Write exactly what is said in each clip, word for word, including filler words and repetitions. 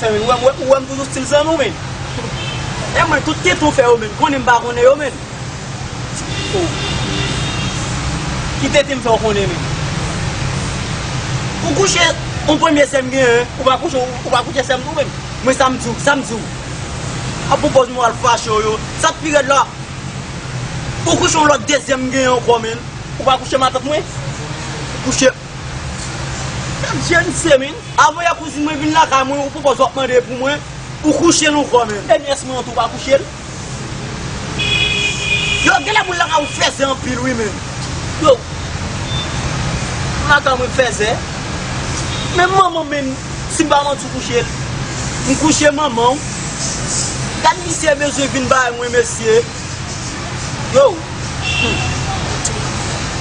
Ou wè m, ou wè m toujou stil zanmi w, men. E mwen, tout tenten w fè yo, men. Konnen m pa konnen yo, men. Oh. Ki tenten m fè w konnen, men. Ou kouche yon premye sè m genyen, ou pa kouche, ou pa kouche sè m tou, men. Mwen, sa m di w, sa m di w. A pou pòz mwen al fache w yo. Sa k pi rèd la, ou kouche yon lòt dezyèm m genyen ankò, men. Ou pa kouche matant mwen. Ou kouche. Sa k jèn se, men. Avan yè kouzin mwen vin lakay mwen, ou pou pòz w ap mande pou mwen. Ou kouche l ankò, men. E nyès mwen an tou, ou pa kouche l. Yo, genlè moun lakay ou fèzè anpil, wi, men. Yo, lakay mwen fèzè. Men manman, men, si m pa manti, ou kouche l. M kouche manman w. Gad misye bezwen vin bay mwen, mesye. Yo. Hmm.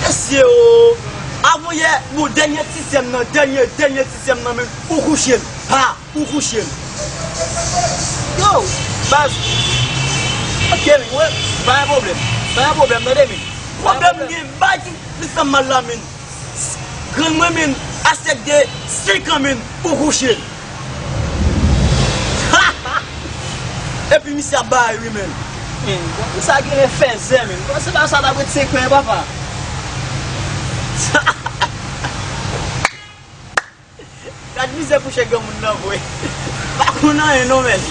Mesye, o. Avan yè, bon, dènye ti sè m nan, dènye, dènye ti sè m nan, men, ou kouche l. Ha! Ou kouche l. Yo, baz. Ok, men, wè, pa gen pwoblèm. Pa gen pwoblèm, tande, men. Pwoblèm gen, bay ki plis fè m mal la, men. Grann mwen, men, a sèk de senk an, men, ou kouche l. Epi misye ap bay, wi, men. Men, granmoun sa genlè fèzè, men. Bon, se pa sa, n ap ret senk an, papa. Gad mizè kouche granmoun nan, vre. Pa konn anyen, non, men.